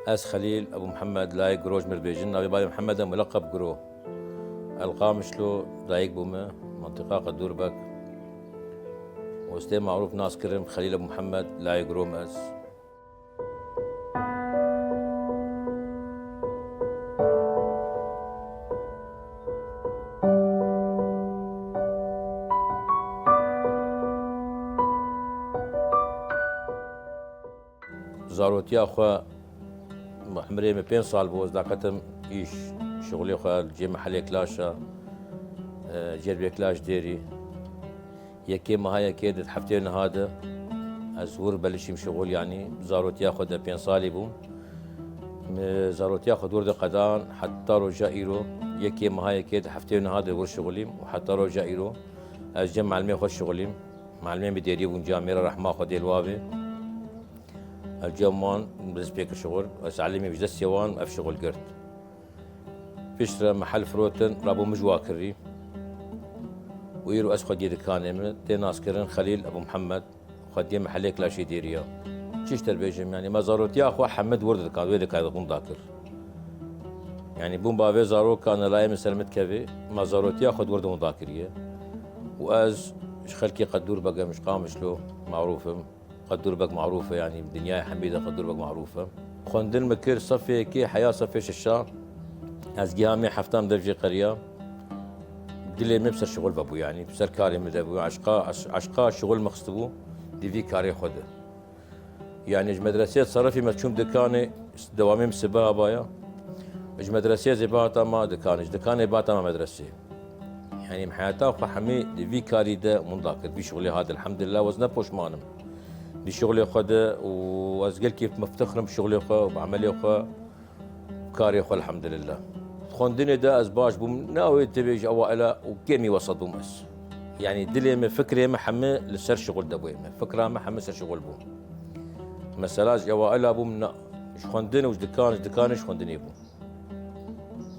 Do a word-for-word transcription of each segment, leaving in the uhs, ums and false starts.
Ez Xelîl Ebû Mihemed, layê Giro ji min re dibêjin. Navê bavê Mihemed e, mileqeb Giro. Ez li Qamişlo dayik bûme, mentiqa Qedûrbek. Û ez tê marûf nas kirim Xelîl Ebû Mihemed, layê Giro me ez. Zarotiya xwe, emrê min pênc sal bû, ez daketim îş, şixulê xwe li cê mehelê Kilaşa, e, cêr bê Kilaş Dêrî. Yekê meha yekê di heftê niha de ez wir belişîm şixul, yanî zarotiya xwe de pênc salî bûm. Min zarotiya xwe dûr de qedan heta roja îro, yekê meha yekê di heftê niha de wir şixulîm û heta roja îro ez cem melimê xwe şixulîm. Melimê min Dêrî bûn, camêra rehma Xwedê li wa bê. Ez cem wan dest pê kir şixul. Ez elimî ji destê wan ev şixul girt. Piştre mehel firotin, rabû min ji wa kirî. Û îro ez xwediyê dikanê min tê naskirin Xelîl Ebû Mihemed, xwediyê mehelê Kilaşê Dêrî ya. Çi ji te bêjim, yanî me zarotiya xwe hemî di wir dikan, wê dikan hûn dakir. Yanî bûn bavê zarokan layê min ser min dikevê, me zarotiya xwe di wir de hûn dakiriye. Û ez ji xelkê Qedûrbek im, ji Qamişlo marûf im. Qedûrbek marûf e, yanî dinyayê hemî de Qedûrbek marûf e. Xwendin min kir sefê yekê heya sefê şeşa. Ez giha mê heftam dev jê qeriya. Dilê min bi ser şixul vebû, yanî bi ser karê min de bû. Eşqa, eş-, eşqa şixul min xistibû di vî karê xwe de. Yanî ji medresê serefî me çûm dikanê, dewamê min sibeha baya. Ji medresê zê bihata ma dikanê, ji dikanê bihata ma medresê. Yanî min heyata xwe hemî di vî karî de winda kir, vî şixulê hat, elhemdulillah, ez ne poşman im. Di şixulê xwe de û ez gelkî meftixir im bi şixulê xwe û bi emelê xwe, bi karê xwe, elhemdulillah. Xwendinê de ez baş bûm, ne ew ê tê bêjî ewaila û kêmî wesat bûm ez. Yanî dilê min, fikrê min hemî li ser şixul de bûye min. Fikra min hemî ser şixul bû. Mesela ji ewaila bûm, na, ji xwendin û ji dikan, ji dikanê ji xwendinê bûm.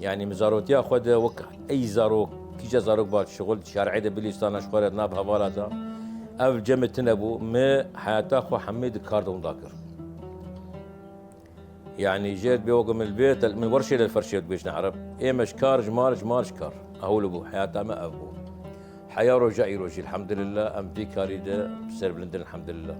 Yanî min zarotiya xwe de wek ey zarok, kîja zarok ba şixul şarê de bilîstana ji xwe re nav hevala da. Ev cem min tune bû, min heyata xwe hemî di kar de winda kir. Yanî jê dibê wek min li bê, tel-, min werşê de li ferşê dibêjin ereb. Ê me ji kar, ji mar, ji mar ji kar. Ew li bû, heyata me ev bû. Heya roja îro jî, elhemdulillah, em vî karî de serbilind in, elhemdulillah.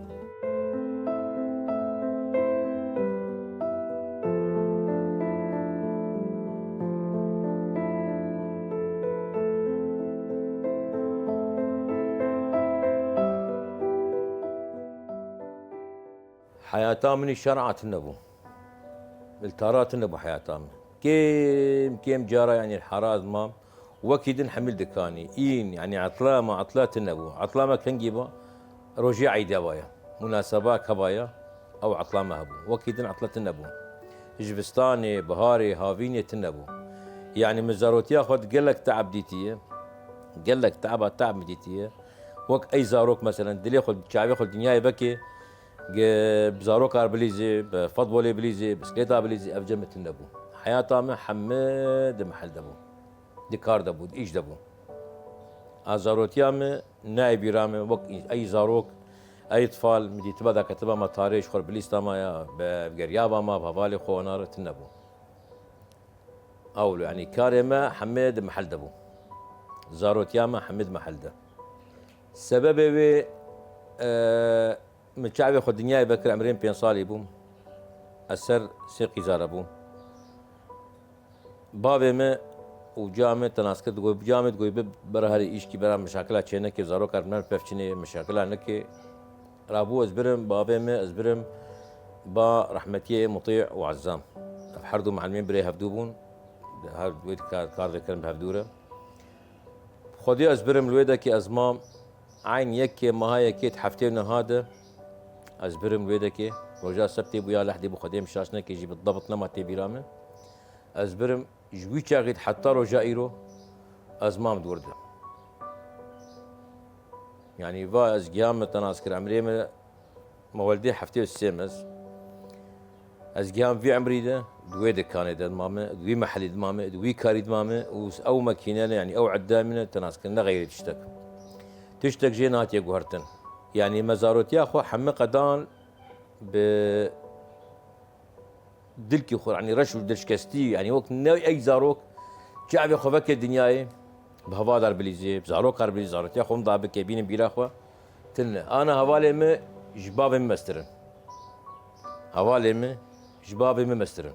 Heyata min î şer'a tune bû. Li tara tune bû heyata min. Kêm, kêm cara, yanî, hera ez mam. Wekî din hemî li dikanî. În, yanî etla me, etla tune bû. Etla me kengî ba? Rojê eydê baya. Munaseba ke baya, ew etla me hebû. Wekî din etla tune bû. Zivistanê, biharê, havînê tune bû. Yanî min zarotiya xwe di gelek te'b dîtiye. Gelek te'ba te'b min dîtiye. Wek ey zarok meselen, dilê xwe, çavê xwe dinyayê vekê, ge-, bi zaroka bilîzê, bi futbolê bilîzê, bisiklêta bilîzê, ev cem min tune bû. Heyata min hemî di mehel de bû. Di kar de bû, di îş de bû. A zarotiya min nayê bîra min, wek î-, ey zarok, ey tfal, min dîtiba daketiba me tarê ji xwe bilîsta me ya, bi evgeriya ba me, bi hevalê xwe wana re tune bû. Ewlo, yanî karê me hemî di mehel de bû. Zarotiya me hemî di mehel de. Sebebê wê, e, min çavê xwe dinyayê vekir, emrê min pênc salî bûm. Ez ser sê qîza re bûm. Bavê min û ca min te nas kir, digot, ca min digot, bi-, bira herî îşkî, bira mişakila çê neke, zarokar me pevçinê, mişakila neke. Rabû ez birim, bavê min ez birim, ba rehmetiyê Mutî û Ezzam. Ev her du melimên birê hevdû bûn. Her wê kar, kar dikirin bi hevdû re. Xwedê ez birim li wê dekê ez mam, eyn yekê meha yekê di heftê niha de, ez birim li wê dekê, roja sebtê bû ya lehdê bû, Xwedê min şaş neke jî bi debit nema tê bîra min. Ez birim, ji wî çaxî heta roja îro ez mam di wir de. Yanî va ez giha min te nas kir, emrê min, me weldê heftê û sê me ez. Ez giham vî emrî de, di wê dikanê de dima me, di wî mehelî dima me, di wî karî dima me û ew makîne ne, yanî ew edda min e, te nas kir, ne xeyrê tiştek. Tiştek jê nehatiye guhertin. Yanî me zarotiya xwe hemî qedan bi Dilkî xwe, yanî reş û dilşikestî, yanî wek ne ey zarok çavê xwe veke dinyayê, bi hevadar bilîzê, bi zarokar bilîzê, zarotiya xwe da bike, bînin bîra xwe. Tine. Ana hevalê min ji bavê min mestir in. Hevalê min ji bavê min mestir in.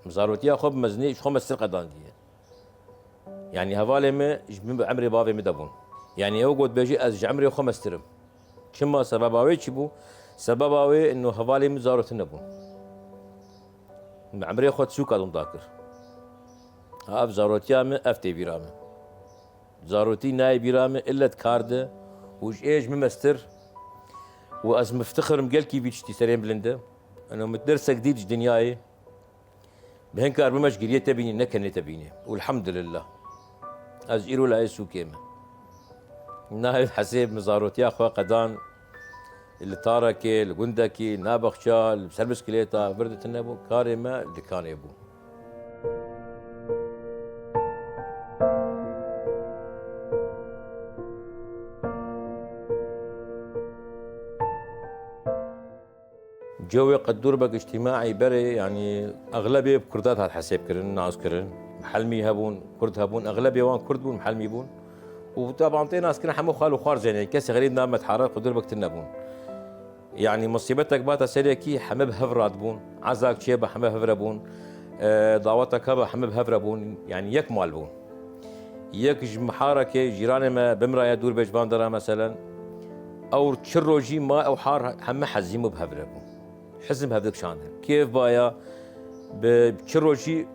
Min zarotiya xwe bi mezinê ji xwe mestir qedandiye. Yanî hevalê min ji min bi emrê bavê min de bûn. Yanî ew gotbêjî ez ji emrê xwe mestir im. Çima, sebeba wê çi bû? Sebeba wê ino hevalê min zaro tune bûn. Min emrê xwe sûka dom dakir. Ha, ev zarotiya min, ev tê bîra min. Zarotî nayê bîra min, illet kar de û ji ê ji min mestir û ez miftixir im gelkî vî tiştî serê min bilind e. Ino min dersek dît ji dinyayê. Bi hin kar bime ji giriyê te bînî, ne kenê te bînî. Û elhamdulillah. Ez îro layê sûkê me. Nayê hesê min zarotiya xwe qedan li tarekê, li gundekî, na bexça, li ser bisikilêta, vir di tune bû. Karê me dikanê bû. Cewê Qedûrbek îctîmaî berê, yanî exlebê bi Kurda hat hesêb kirin, nas kirin. Helmî hebûn, Kurd hebûn, exlebê wan Kurd bûn, Helmî bûn. Û taban tê nas kirin, hemû xal û xwarzên ê, kesê xerîb nabe hare, Qedûrbek tune bûn. Yanî musîbetek bata serekî, heme bi hev radibûn. Ezak çêbe, heme bi hev re bûn. E, dawetek hebe, heme bi hev re bûn. Yanî yek mal bûn. Yek ji miharekê, cîranê me bimraye dûr bê ji van dera meselen. Ew çi rojî ma ew har heme hezîm û bi hev re bûn. Hizm hev dikişandin. Kêf baya bi çi rojî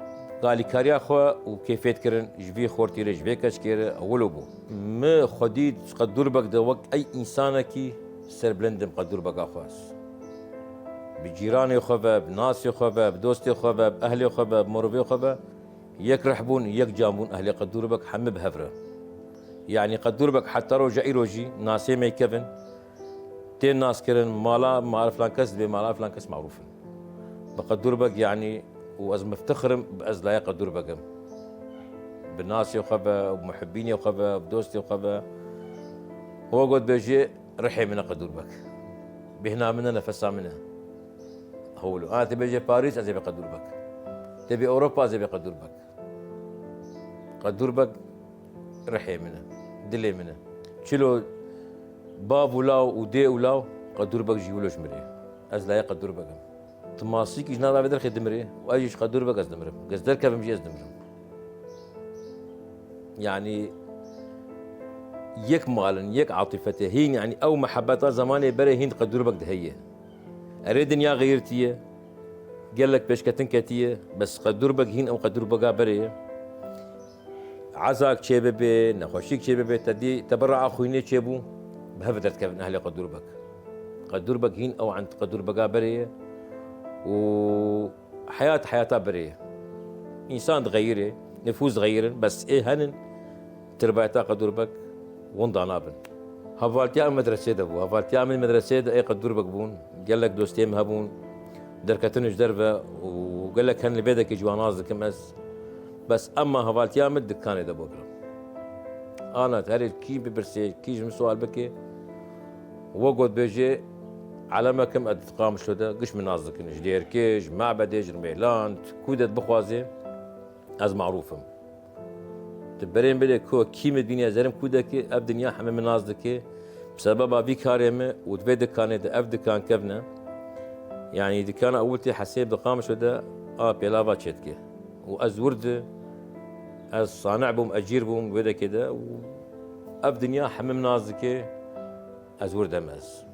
alîkariya xwe û kêfêt kirin ji vî xortî re, ji vê keçkê re, ew wilo bû. Mi xwedî Qedûrbek de wek ey însanekî serbilind im Qedûrbeka xwe ez. Bi cîranê xwe ve, bi nasê xwe ve, bi dostê xwe ve, bi ehlê xwe ve, bi mirovê xwe ve, yek rih bûn, yek can bûn ehlê Qedûrbek hemî bi hev re. Yanî Qedûrbek heta roja îro jî nasê me kevin, tên nas kirin, mala, mala filan kes dibê, mala filan kes marûf in. Bi Qedûrbek yanî, û ez miftixir im, ez layê Qedûrbek im. Bi nasê xwe ve, bi muhibbînê xwe ve, bi dostê xwe ve. Ho got bêjê, rihê min e Qedûrbek. Bêhna min e, nefesa min e. Hewlo. Ana tê bêjê Parîs, ez ê bê Qedûrbek. Tê bê Ewropa, ez ê bê Qedûrbek. Qedûrbek rihê min e, dilê min e. Çilo bav û law û dê û law, Qedûrbek jî wilo ji min rê. Ez layê Qedûrbek im. Ti masîkî ji nav vê derxê dimirê û ez jî ji Qedûrbek ez dimirim. Gez derkevim jî ez dimirim. Yanî yek mal in, yek atîfetê hîn, yanî ew mihebeta zemanê berê hîn Qedûrbek de heye. Erê dinya xeyirtiye, gelek pêşketin ketiye, bes Qedûrbek hîn ew Qedûrbeka berê ye. Ezak çê bibe, nexweşîk çê bibe, te dî, te bi raa xwînê çêbû, bi hev derdikevin ehlê Qedûrbek. Qedûrbek hîn ew end Qedûrbeka berê ye û heyat heyata berê ye. Însan dixeyirê, nifûs dixeyirin, bes ê henin, tirbayeta Qedûrbek winda nabin. Hevaltiya min medresê de bû. Hevaltiya min medresê de ê Qedûrbek bûn. Gelek dostê min hebûn. Derketin ji derve û gelek hen li vê dekê ji wan nas dikim ez. Bes ema hevaltiya min dikanê de bû bira. Ana herê kî bipirsê, kî ji min sual bike. We got bêjê, elemek im ez di Qamişlo de, giş min nas dikin. Ji Dêrkê, ji Mebedê, ji Rmêlan, ku de bixwazê, ez marûf im. Tu berên bidê ku kî min bîne, ez herim kûdekê, ev dinya heme min nas dike. Bi sebeba vî karê min û di vê dikanê de, ev dikan kevne. Yanî dikana ewil tê hesê bi Qamişlo de a pêlava çêdike. Û ez wir di, ez sani'bûm, ecîr bûm wê dekê de û ev dinya heme min nas dike, ez wir dem ez.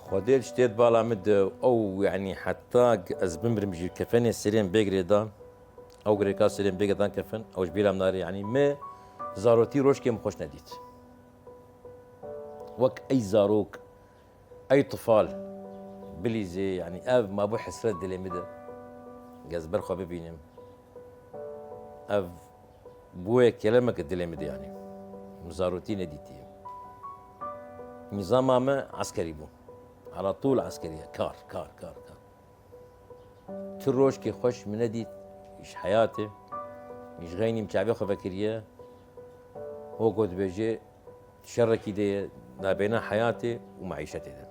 Xwedê tiştê di bala min de, ew, yanî, heta ez bimirim jî kefenê serê min bê girêdan, ew girêka serê min bê girêdan kefin, ew ji bîra min nayê, yanî, min zarotî rojkê min xweş nedît. Wek ey zarok, ey tifal, bilîzê, yanî, ev mabû hesret dilê min de. Ez ber xwe bibînim. Ev bûye kelemek dilê min de, yanî. Min zarotî nedîtiye. Nîzama me eskerî bû. Ala tûl eskeriye. Kar, kar, kar, kar. Tu rojkê xweş min nedît ji heyatê. Ji xeynî min çavê xwe vekiriye. Ho ku dibêje şerekî de ye nabêna heyatê û meîşetê de.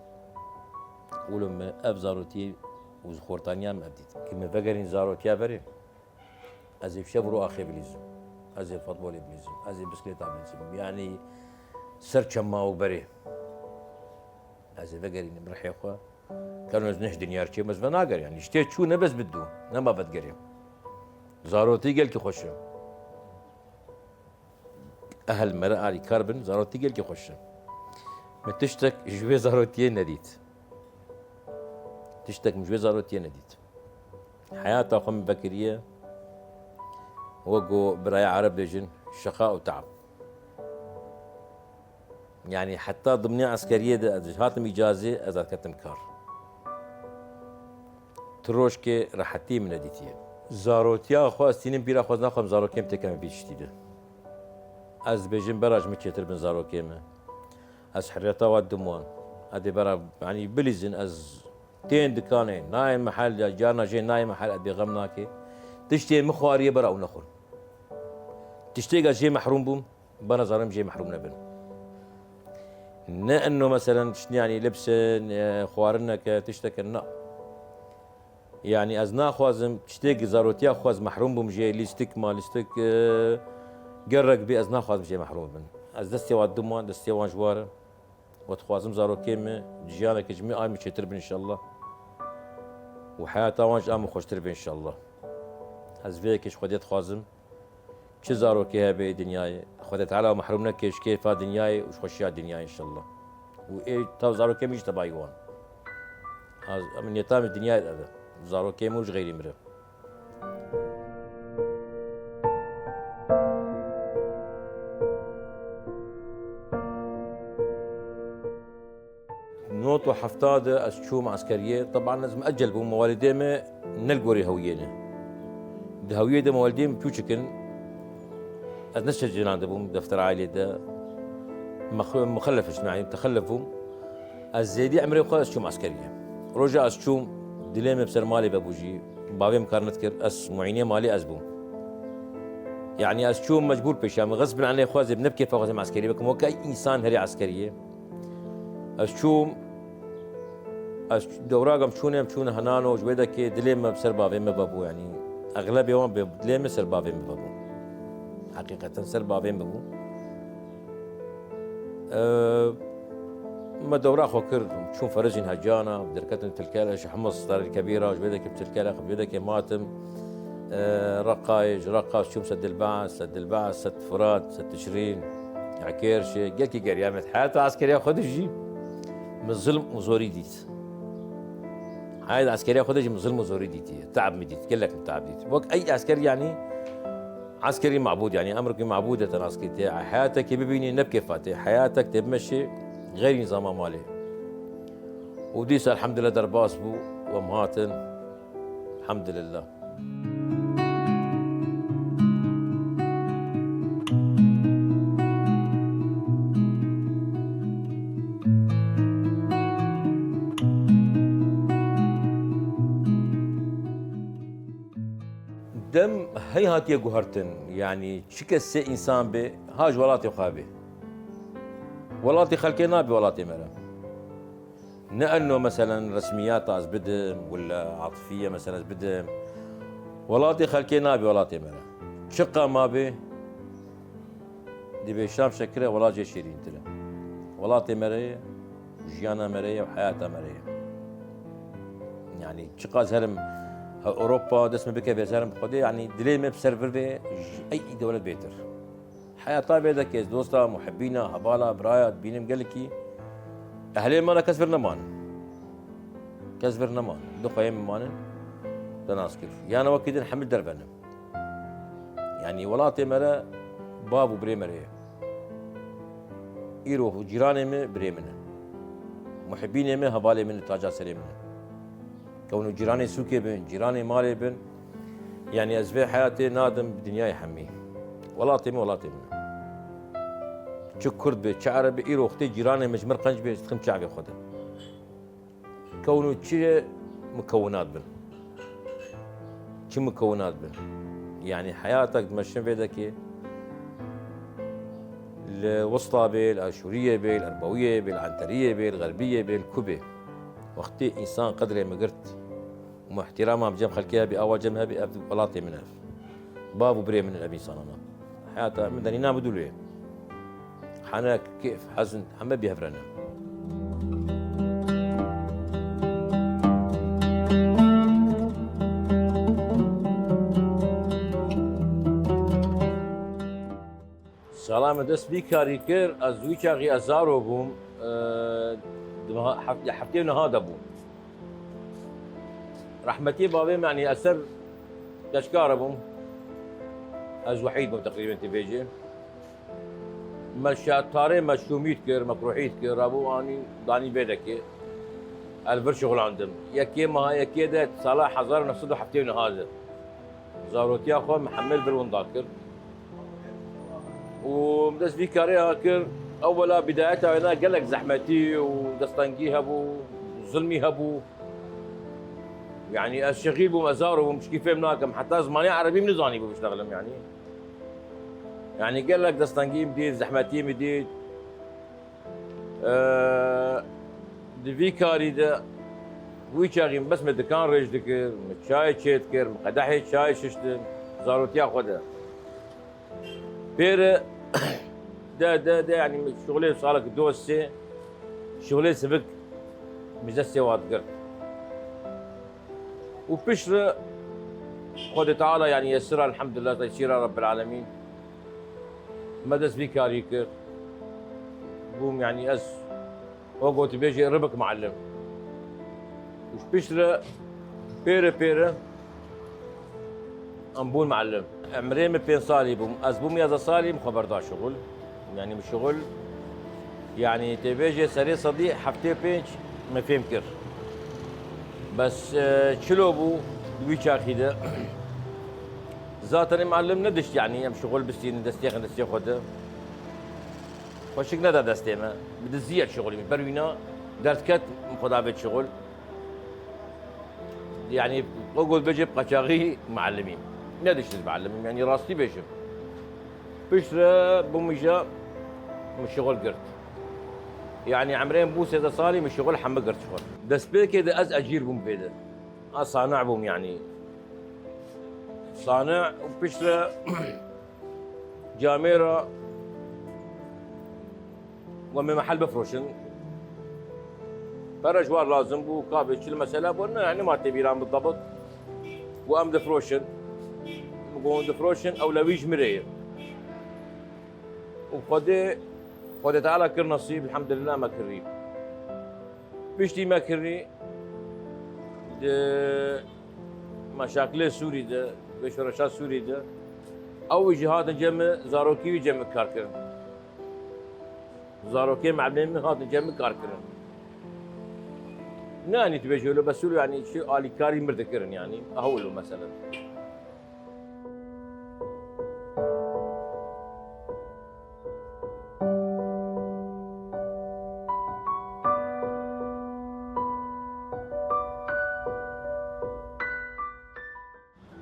Wilo me ev zarotiyê û xortaniya me ev dît. Ki me vegerîn zarotiya berê, ez ê şev û ro axê bilîzim. Ez ê futbolê bilîzim. Ez ê bisiklêta bilîzim. Yanî ser çema û berê. Ez ê vegerînim rihê xwe. Keno ez neh dinyar çêm, ez venager yanî. Ji tê çû ne bes bidû. Nema vedgerê. Zarotî gelkî xweş e. Ehil mere alîkar bin, zarotî gelkî xweş e. Min tiştek ji wê zarotiyê nedît. Tiştek min ji wê zarotiyê nedît. Heyata xwe min vekiriye, wek ku biraya Ereb bêjin, şeqa û teab. Yanî heta dimnê eskeriyê de ez hatim îcazê, ez derketim kar. Tu rojkê rehetî min nedîtiye. Zarotiya xwe ez tînim bîra xwe, ez naxwazim zarokêm têkevin vî tiştî de. Ez dibêjim bera ji min çêtir bin zarokê me. Ez heriyeta wan dim wan. Ez dê bera, yanî bilîzin, ez tên dikanê, nayê mehel ya, carna jê nayê mehel, ez bêxem nake. Tiştê min xwariye bera ew nexwin. Tiştêka jê mehrûm bûm, bana zarim jê mehrûm nebin. Ne enno meselen tişt, yanî lipsin, e, xwarineke, tişteke, na. Yanî ez naxwazim tiştê ki zarotiya xwe ez mehrûm bûm jê, lîstik ma lîstik, e, gerek bî, ez naxwazim jê mehrûm bibin. Ez destê wan dim wan, destê wan ji war e. Û dixwazim zarokê min jiyaneke ji min a min çêtir bin înşallah. Û heyata wan ji a min xweştir be înşallah. Ez vê yekê ji Xwedê dixwazim. Çi zarokê hebe ê dinyayê, Xwedê Teala mehrûm neke ji kêfa dinyayê û ji xweşiya dinyayê înşallah. Û ê taw zarokê min jî tebayî wan. Az, em niyeta min dinyayê de be. Zarokê min û ji xeyrî min re. Not û hefta de ez çûm eskeriyê. Teban ez muecel bûm, me walidê me ne li gorî hewiyê ne. Di hewiyê de me walidê min pûçik in. Ez ne şecenandibûm defter ailê de. Mex-, muxellef, îctimai, texellef bûm. Ez zêdî emrê xwe ez çûm eskeriyê. Roja ez çûm, dilê min bi ser malê vebû jî. Bavê min kar nedikir, ez muînê malê ez bûm. Yanî ez çûm mecbûr pêşiya min. Xesbin anê xwezê, ne bi kêfa xwezê min eskeriyê bikim. Weke ey însan herê eskeriyê. Ez çûm, ez dewragam çûne, em çûne hinano, ji wê dekê dilê me bi ser bavê me vebû, yanî exlebê wan bi dilê me ser bavê me vebû. Heqîqeten ser bavê me bû. Eee, me dewra xwe kir, çûm ferizîn hecana, derketin tilkele, ji Himis, Daril Kebîra, ji wê dekê bi tilkele, ji wê dekê matim. Eee, Reqayê, ji Reqa çûm Sedil Bas, Sedil Bas, Sed Furat, Sed Tişrîn, Ekêrşê, gelkî geriya me. Heyata eskeriya xwe de jî min zilm û zorî dît. Heyata eskeriya xwe de jî min zilm û zorî dîtiye. Teab min dît, gelek min teab dît. Wek ey esker, yanî, Eskerî mabûd, yanî emrikî mabûd e te nas kiriye. Heyatekê bibînî ne bi kêfa tê. Heyatek tê bimeşê xeyrî nizama malê. Û dîsa elhamdulillah derbas bû û em hatin. Elhamdulillah. Dem hey hatiye guhertin, yanî çi kesê însan bê, ha ji welatê xwe bê. Welatê xelkê nabe welatê me re. Ne enno meselen resmiyata ez bidim, wila atifiye meselen ez bidim. Welatê xelkê nabe welatê me re. Çiqa ma bê, Dibê Şam şekir e, welat jê şêrîntir e. Welatê me re ye, jiyana me re ye û heyata me re ye. Yanî çiqas herim he Ewropa dest min bikeve, ez herim bi Xwedê, yanî dilê me bi ser vir ve ji ey dewlet bêtir. Heyata vê de kes, dosta, muhibîna, hevala, biraya, dibînim gelekî. Ehlê me re kes vir nemanin. Kes vir nemanin. Du xweyê min manin. Te nas kir. Yana wekî din hemî derve ne. Yanî welatê me re bav û birê me re ye. Îro cîranê me birê min e. Muhibînê me hevalê min e, taca serê min e. Kewno cîranê sûkê bin, cîranê malê bin. Yanî ez vê heyatê nadim bi dinyayê hemî. Welatê min, welatê min e. Çi kurd be, çi ereb be, îro wextê cîranê me ji min re qenc be, ez dixim çavê xwe de. Kewno çi mukewinat bin. Çi mukewinat bin. Yanî heyatek dimeşin vê dekê. Li Wista bê, li Aşûriyê bê, li Erbawiyê bê, li Enteriyê bê, li Xerbiyê bê, li ku bê. Wextê însan qedrê min girt û îhtîrama min cem xelkê hebî, awa cem hebî, ev welatê min ev. Bav û birê min in ev însanana. Heyata min de nîna min dûlê. Henek, kêf, hezin, heme bî hev re ne. Sala min dest vî karî kir, ez wî çaxî ez zaro bûm, e, di meha-, hef-, ya heftê niha de bûm. Rehmetî bavê min, yanî ez ser keçka re bûm. Ez wehîd bûm teqrîben tê vêjê. Me şa-, tarê me şûmî dikir, me kuruhî dikir, rabû anî danî vê dekê. Ez li vir şixulandim. Yekê meha yekê de sala hezar û neh sed û heftê û niha de. Zarotiya xwe Mihemed vir winda kir. Û min dest vî karê ha kir. Ewwela bidayeta wêna gelek zehmetî û destengî hebû, zilmî hebû. Yanî ez şexîl bûm, ez zaro bûm, tişkî fêm nakim. Heta zimanê erebî min nizanî bû biştexlim yanî. Yanî gelek destengî min dît, zehmetî min dît. Eee, di vî karî de wî çaxî min bes me dikan rêj dikir, min çayê çê dikir, min qedehê çayê şiştin, zarotiya xwe de. Pêre de, de, de, yanî min şixulê salek du sê, şixulê sivik min destê wa digirt. Û piştre Xwedê Teala, yanî yesira, elhamdulillah, tesîra Rabbil Alemîn, me dest vî karî kir. Bûm, yanî ez, o gotî bêjê ribik muallim. Û piştre pêre pêre em bûn muallim. Emrê min pênc salî bûm. Ez bûm yazdeh salî, min xwe berda şixul. Yanî min şixul, yanî tê bêjê serê sedî heftê pênc min fêm kir. Bes, e, çilo bû di wî çaxî de. Zaten em muallim nedişt, yanî em şixul bistînin destê xwe, destê xwe de. Xweşik neda destê me. Bi dizî ye şixulî min. Ber wîna derdket min xwe davêt şixul. Yanî, o got bêjê bi qeçaxî muallimî. Ne diştiz muallimî, yanî rastî bêjim. Piştre bû mîja min şixul girt. Yanî, emrê min bû sêzdeh salî, min şixul hemî girt şixul. Destpêkê de ez ecîr bûm vê de. A sani'e bûm yanî. Sani'e û piştre camêra we me mehel bifroşin. Pere ji wan lazim bû, ka bê çil mesele bû, ne, nema tê bîran bidabit. Û em difroşin. Got difroşin, ewlewî ji min re ye. Û Xwedê, Xwedê Teala kir nesîb, elhamdulillah me kirî. Piştî me kirî, di meşakilê Sûrî de, vê şoreşa Sûrî de, ew jî hatin cem min, zarokî wî cem min kar kirin. Zarokê melemê min hatin cem min kar kirin. Ne, yanî tu bêjî wilo, bes wilo, yanî çi alîkarî mir dikirin, yanî, ew wilo mesele.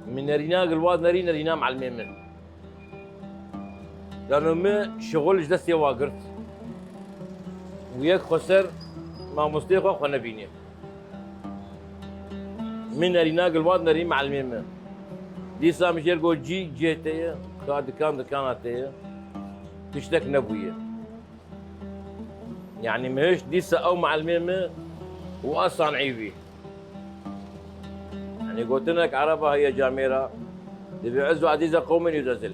Min nerîna gilwad nerî, nerîna melemê min. Dano min şixul ji destê wa girt. Û yek xweser mamostê xwe xwe nebînî. Min nerîna gilwad nerî melemê min. Dîsa min jêr got cî cihê te ye, ka dikan dikana te ye. Tiştek nebûye. Yanî min hişt dîsa ew melemê min û a sanî wî. Yanî gotinek ereba heye camêra, dibê ez û ezîza qewmên yûdezil.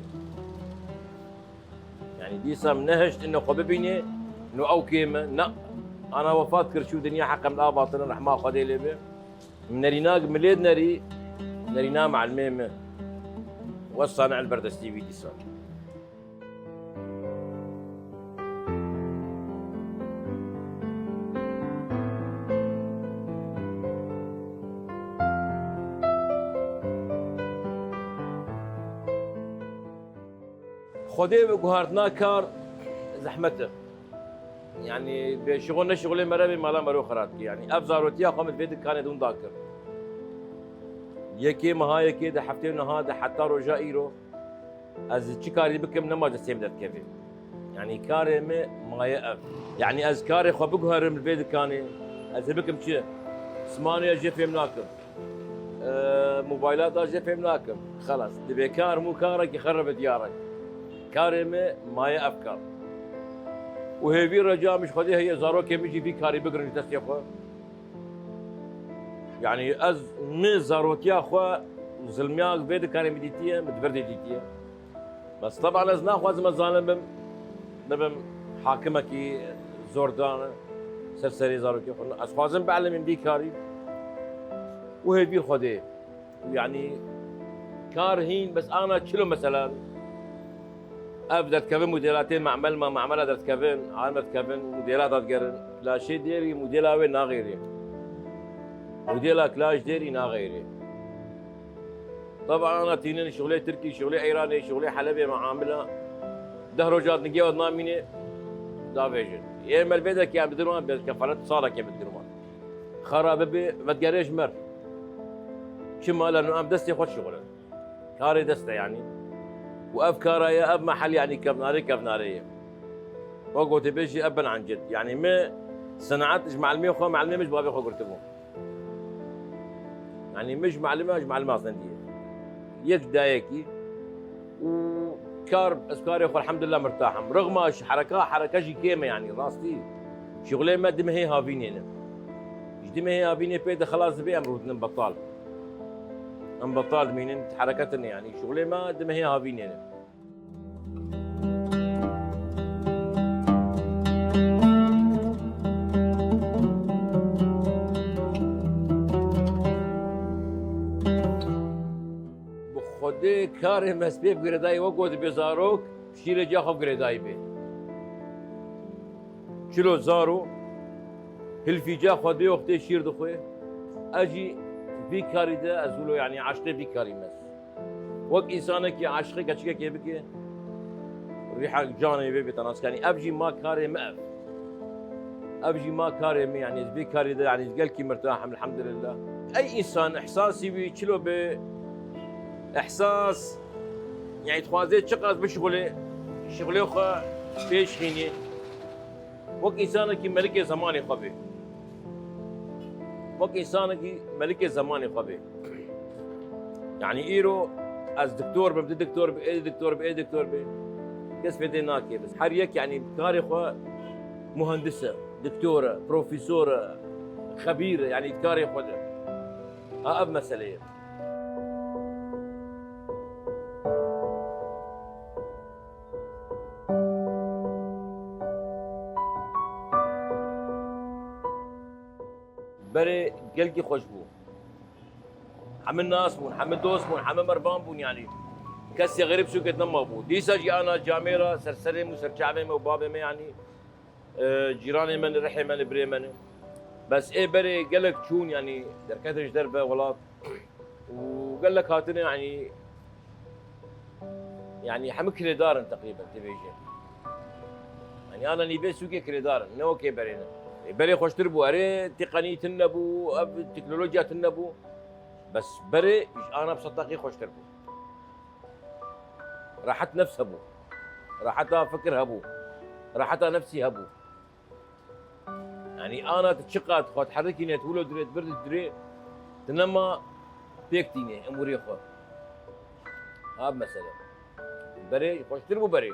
Yanî dîsa min nehişt ino xwe bibînê, no ew kêm e, na, ana wefat kir çû dinya heqem li a batilin rehma Xwedê lê be. Min nerîna milêd nerî, nerîna melemê min. Wesane el berdestî wî dîsa. Xwedê bi guhartina kar zehmet e. Yanî bê şixul neşixulê mere bê mala mero xirab dikî. Yanî ev zarotiya xwe min vê dikanê de winda kir. Yekê meha yekê de heftê niha de heta roja îro ez çi karî bikim nema destê min derdikeve. Yanî karê me maye ev. Yanî ez karê xwe biguherim li vê dikanê, ez ê bikim çi? Smanê jê fêm nakim. Ee, mobaylata jê fêm nakim. Xelas. Divê kar mû karekî xerebe diyar e. Karê me maye ev kar. Û hêvî reca min ji Xwedê heye zarokê min jî vî karî bigirin ji destê xwe. Yanî ez min zarotiya xwe zilmiya vê dikanê min dîtiye, min di vir de dîtiye. Bes teban ez naxwazim ez zalim bim, bibim hakimekî zordan ser serê zarokê xwe. Ez xwazim bielimim vî karî û hêvî Xwedê. Yanî kar hîn, bes ana çilo mesela ev derdikevin modela tên memel, ma memela derdikevin, alime dikevin, modela dadigerin. Laşê dêrî modela wê naxêrê. Modela klaş dêrî naxêrê. Teban ana tînin şixulê Tirkî, şixulê Îranê, şixulê Helebê, meamila deh roja dingê wad namînê davêjin. Ê me li vê dekê em digirin wan, bi kefalet salekê em digirin wan. Xera bibe, vedigerê ji mer. Çima leno em destê xwe dişixulin. Karê dest e yanî. Û ev kara ye, ev mehel yanî kevnarê, kevnarê ye. Wek gotê bêjî ev bin encid. Yanî me senaet ji melimê xwe, melimê min ji bavê xwe girtibû. Yanî min ji melime, ji melime zindî ye. Yek dayekî û kar, ez karê xwe elhamdulillah mirtah im. Rixma ji hereka, hereka jî kêm e yanî rastî. Şixulê me di mehê havînê ne. Ji di mehê havînê pê de xelas dibe em rûdinin betal. Em betal dimînin, hereket tune yanî. Şixulê me di mehê havînê ne. Bi Xwedê karê me ez pê bi girêdayî wek got dibê zarok, şîrê ca xwe bi girêdayî bê. Çilo zaro, hilfî ca xwe dê wextê şîr dixwe. Ez jî vî karî de ez wilo yanî eşqê vî karî me. Wek însanekî eşqê keçikekê bike, rîha canê wê bête nas. Yanî ev jî ma karê me ev. Ev jî ma karê me, yanî ez vê karî de, yanî gelkî mirtah im, elhamdulillah. Ey însan, ihsasî wî çilo be, ihsas, yanî dixwaze çiqas bişixulê, şixulê xwe pêş xînê. Wek însanekî melikê zemanê xwe bê. Wek însanekî melikê zemanê xwe bê. Yanî îro ez diktor bim, di diktor bê, ê diktor bê, ê diktor bê. Kes fêdê nake. Bes her yek yanî karê xwe muhendis e, diktor e, profesor e, xebîr e, yanî karê xwe de. Ha ev mesele ye. Berê gelkî xweş bû. Hemî nas bûn, hemî dost bûn, hemî mervan bûn yanî. Kesê xerîb sûkê nema bû. Dîsa jî ana camêra ser serê min û ser çavê me û bavê me yanî, e, cîranê me ne, rihê me ne, birê me ne. Bes ê berê gelek çûn yanî derketin ji derve welat. Û gelek hatine, yanî, yanî hemû kirêdar in teqrîben, tê bêje. Yanî ana nîvê sûkê kirêdar in, ne wekê berê ne. Ê, berê xweştir bû, erê, teqenî tune bû, ev teknolojiya tune bû. Bes berê ji ana bi sed deqî xweştir bû. Rehet nefs hebû. Reheta fikir hebû. Reheta nefsî hebû. Yanî ana tu çiqas xwe diherikîne, tu wilo dirê, tu vir dirê, tu nema pêk tîne emûrê xwe. Ha mesele. Berê xweştir bû berê.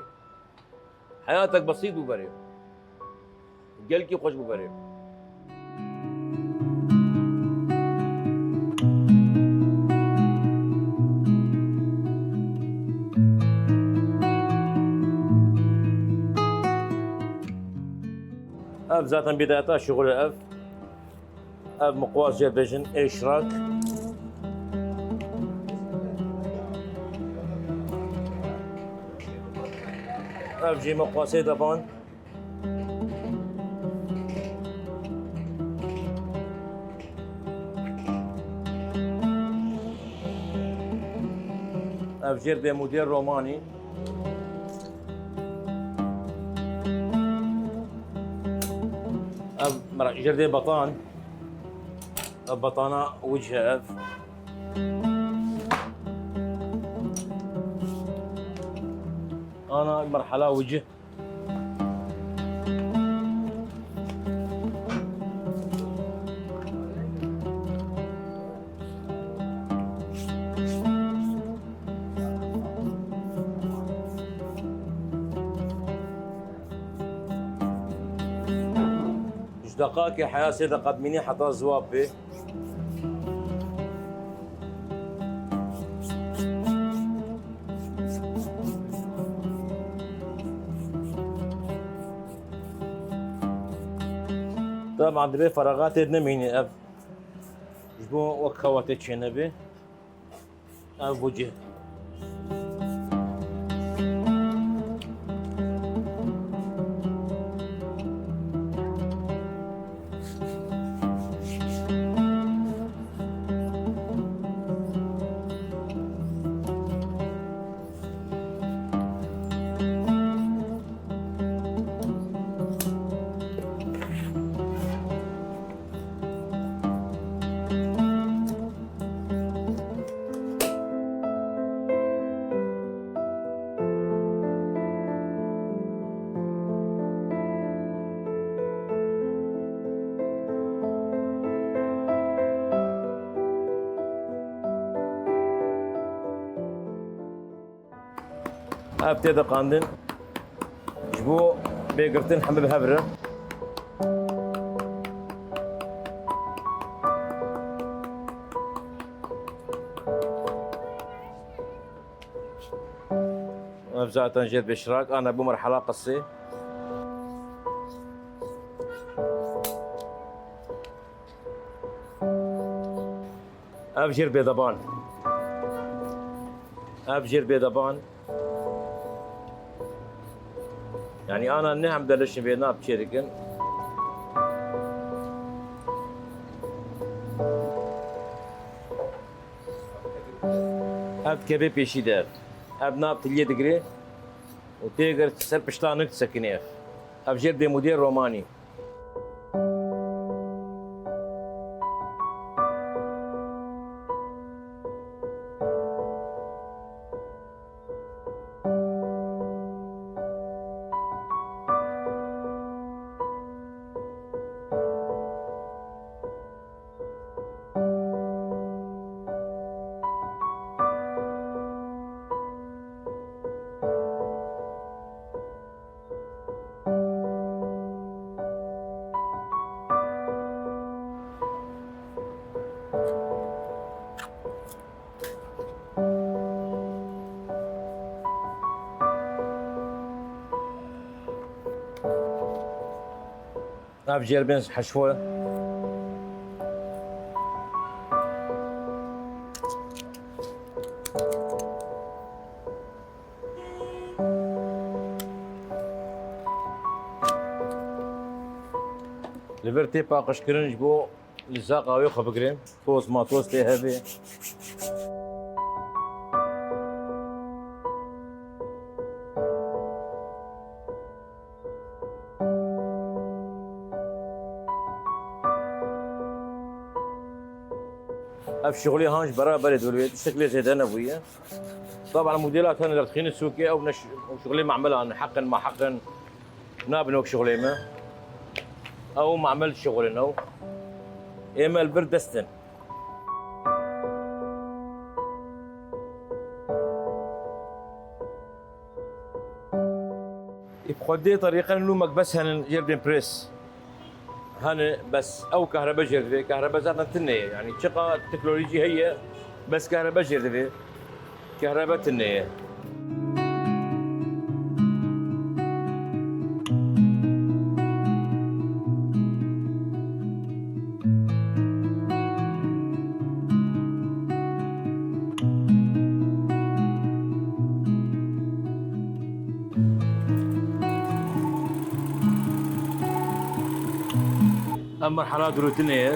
Heyatek besît bû berê. Gelkî xweş bû berê. Ev zaten bidayeta şixulê ev. Ev miqwas jê bêjin êşrak. Ev jî miqwasê deban. Ev jêr bê model romanî. Ev mera-, jêr dê betan. Ev betana wicih e ev. Ana merhala wicih. Deqakê heya sê deqat mînî heta ziwab bê. Taban divê feraxatê nemînî ev. Ji bo wek xewa tê çênebê. Ev bû cih. Ev tê diqandin. Ji bo bêgirtin hemî bi hev re. Ev zaten jêr bêşirak, ana bû merhela qisê. Ev jêr bêdeban. Ev jêr bêdeban. Yani ana ne hem delişin vê nab çêdikin. Ev dikeve pêşî de ev. Ev nav tiliyê digirê û tê gir ser pişta nik disekinê ev. Ev jêr bêmûdê romanî. Ev jêr bên heşvo. Li vir tê paqijkirin ji bo li zaqa wê xwe bigirê. Toz matoz tê hevê. Ev şixulê han ji beraberê dûr wê tiştek lê zêde nebûye. Taban modela tene derdixîne sûkê ew ne ş-, ew şixulê mamelan heqin ma heqin nabin wek şixulê me. Ew mamel şixulin ew. Ê me li vir dest in. Î bi xwedê terîqên nû mekbes henin jêr bên pres. Hene bes ew kehrebe jêr divê. Kehrebe zaten tune ye. Yani çiqa teknolojî heye, bes kehrebe jêr divê. Kehrebe tune ye. Ev merhela dirûtinê ye.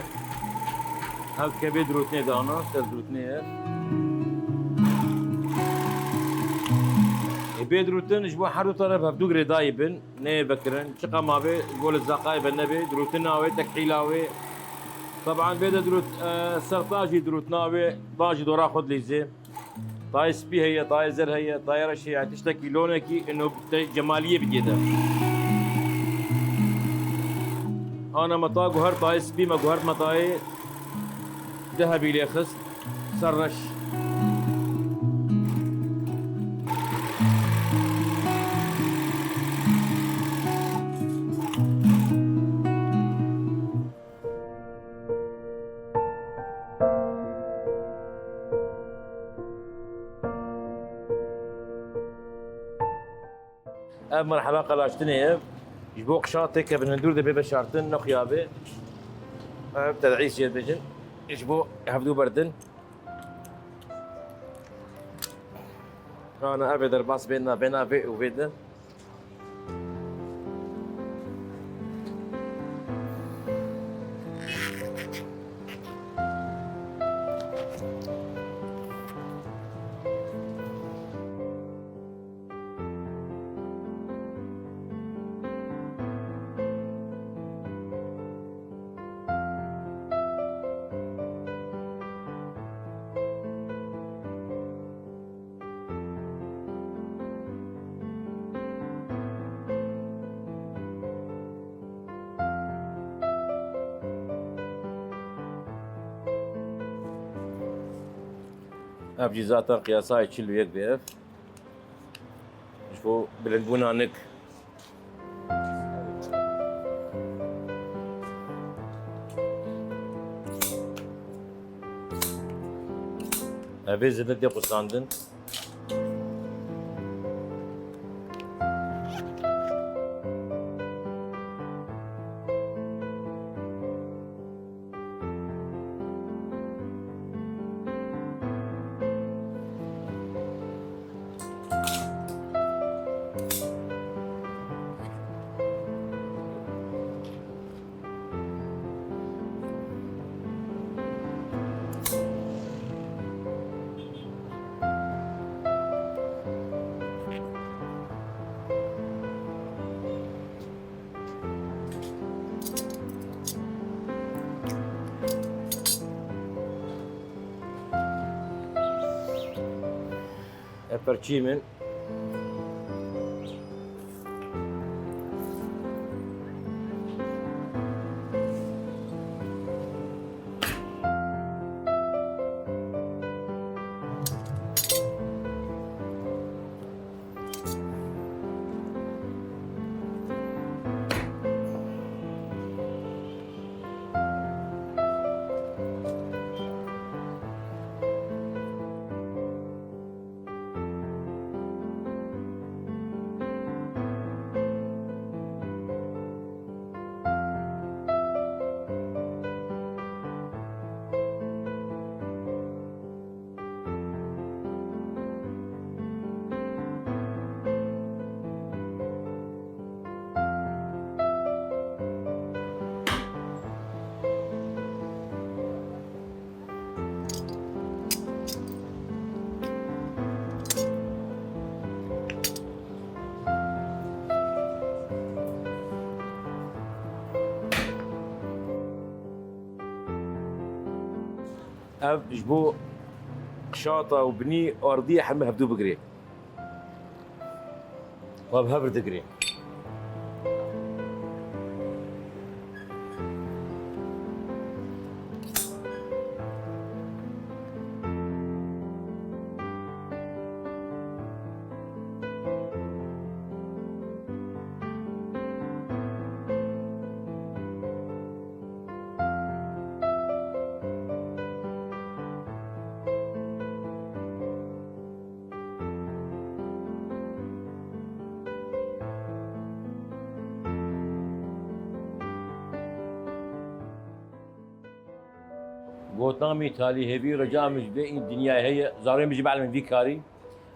Ev kevê dirûtinê dana, ser dirûtinê ye. Ê bê dirûtin ji bo her du taraf hevdû girêdayî bin. Neyê vekirin. Çiqa mavê ji bo li zaqayê ve nebê, dirûtina wê, tekhîla wê. Taban vê de dirût, e, ser ta jî dirûtina wê, ta jî dora xwe dilîzê. Tayê spî heye, tayê zer heye, tayê reş heye, yani tiştekî lonekî ino te cemaliyê bidiyê de. Ana me ta guhert, tayê spî me guhert me tayê dehebî lê xist. Ser reş. Ev merhela qelaştinê ye. Ji bo qişatê kevin hundur de bê veşartin, nexuya bê. Ev ted'îs jê dibêjin. Ji bo hevdû berdin. Ana ev ê derbas bêna bêna vê û vê de. Ev jî zaten qiyasayê çil û yek bê ev. Ji bo bilindbûna nik. Ev ê zêde tê qusandin. Ev perçî min. Ev ji bo qişata û binî ardiyê heme hevdû bigirê. Û ev hev digirê. Gotina min talî hêvî reca min ji vê î dinyayê heye, zarê min jî bielime vî karî.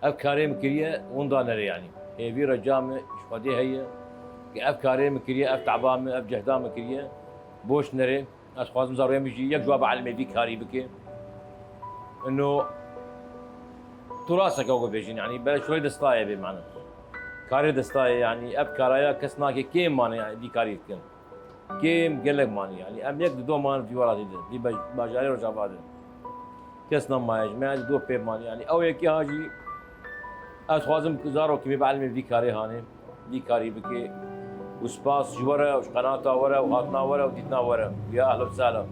Ev karê min kiriye, winda nere yanî. Hêvî reca min ji Xwedê heye, ke ev karê min kiriye, ev teba min, ev cehda min kiriye, boş nere. Ez xwazim zarê min jî yek ji wan bielime vî karî bike. Ino turaseke wek bêjin, yanî bere şolê destayê bê mane. Karê destayê, yanî ev karaya kes nake, kêm mane, yanî vî karî dikin. Kêm gelek mane, yanî em yek di do mane vî welatî de, vî baj-, bajarê Rojava de. Kes nemaye ji me, ez do pê man. Yanî ew yekê ha jî ez xwazim zarokê min bielime vî karê hanê, vî karî bike. Û spas ji we re, û ji qenata we re, û hatina we re, û dîtina we re. Ya ehlen we sehlen.